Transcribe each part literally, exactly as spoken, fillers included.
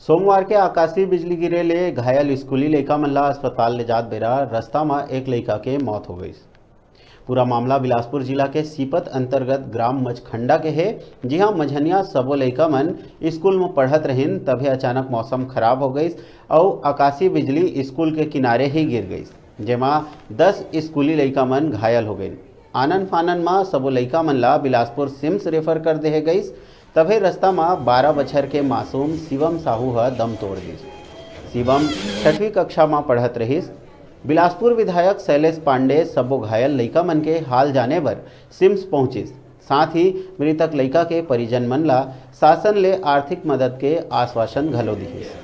सोमवार के आकाशीय बिजली गिरे ले घायल स्कूली लइका मन ला अस्पताल ले जात बेरा रस्ता म एक लइका के मौत हो गइस। पूरा मामला बिलासपुर जिला के सीपत अंतर्गत ग्राम मचखंडा के हे, जिहां मझनिया सबो लइका मन स्कूल म पढ़त रहिन, तभे अचानक मौसम खराब हो गइस अउ आकाशीय बिजली स्कूल के किनारे ही गिर गइस, जेमा दस स्कूली लइका मन घायल हो गइन। आनन फानन म सबो लइका मन ला बिलासपुर सिम्स रेफर कर देहे गइस। तभे रस्ता म बारह बछर के मासूम शिवम साहू ह दम तोड़ दिस। शिवम छठवीं कक्षा म पढ़त रहिस। बिलासपुर विधायक शैलेश पांडे सबो घायल लइका मन के हाल जाने बर सिम्स पहुंचिस। साथ ही मृतक लइका के परिजन मन ला शासन ले आर्थिक मदद के आश्वासन घलो दिहिस।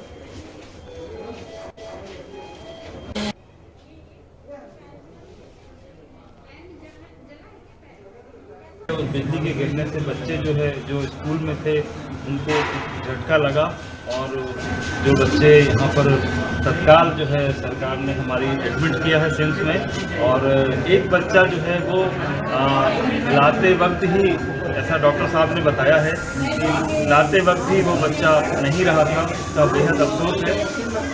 बिजली के गिरने से बच्चे जो है, जो स्कूल में थे, उनको झटका लगा और जो बच्चे यहाँ पर तत्काल जो है, सरकार ने हमारी एडमिट किया है सिम्स में। और एक बच्चा जो है, वो आ, लाते वक्त ही, ऐसा डॉक्टर साहब ने बताया है कि लाते वक्त ही वो बच्चा नहीं रहा था। इसका बेहद अफसोस है।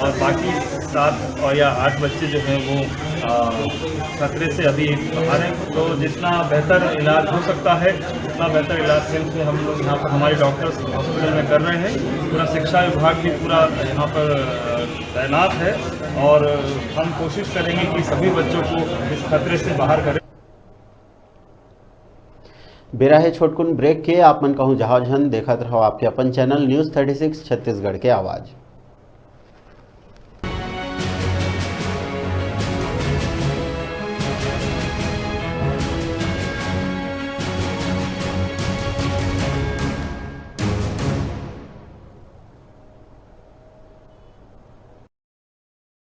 और बाकी सात और या आठ बच्चे जो हैं, वो आ, खतरे से अभी बाहर हैं। तो जितना बेहतर इलाज हो सकता है, उतना बेहतर इलाज सिम्स में हम लोग यहाँ पर, हमारे डॉक्टर्स हॉस्पिटल में कर रहे हैं। पूरा शिक्षा विभाग भी पूरा यहाँ पर आ, तैनात है और हम कोशिश करेंगे कि सभी बच्चों को इस खतरे से बाहर करें। बेरा हे छोटकुन ब्रेक के, आप मन कहूँ जाओ झन, देखत रहो आपके अपन channel news thirty six Chhattisgarh के आवाज़।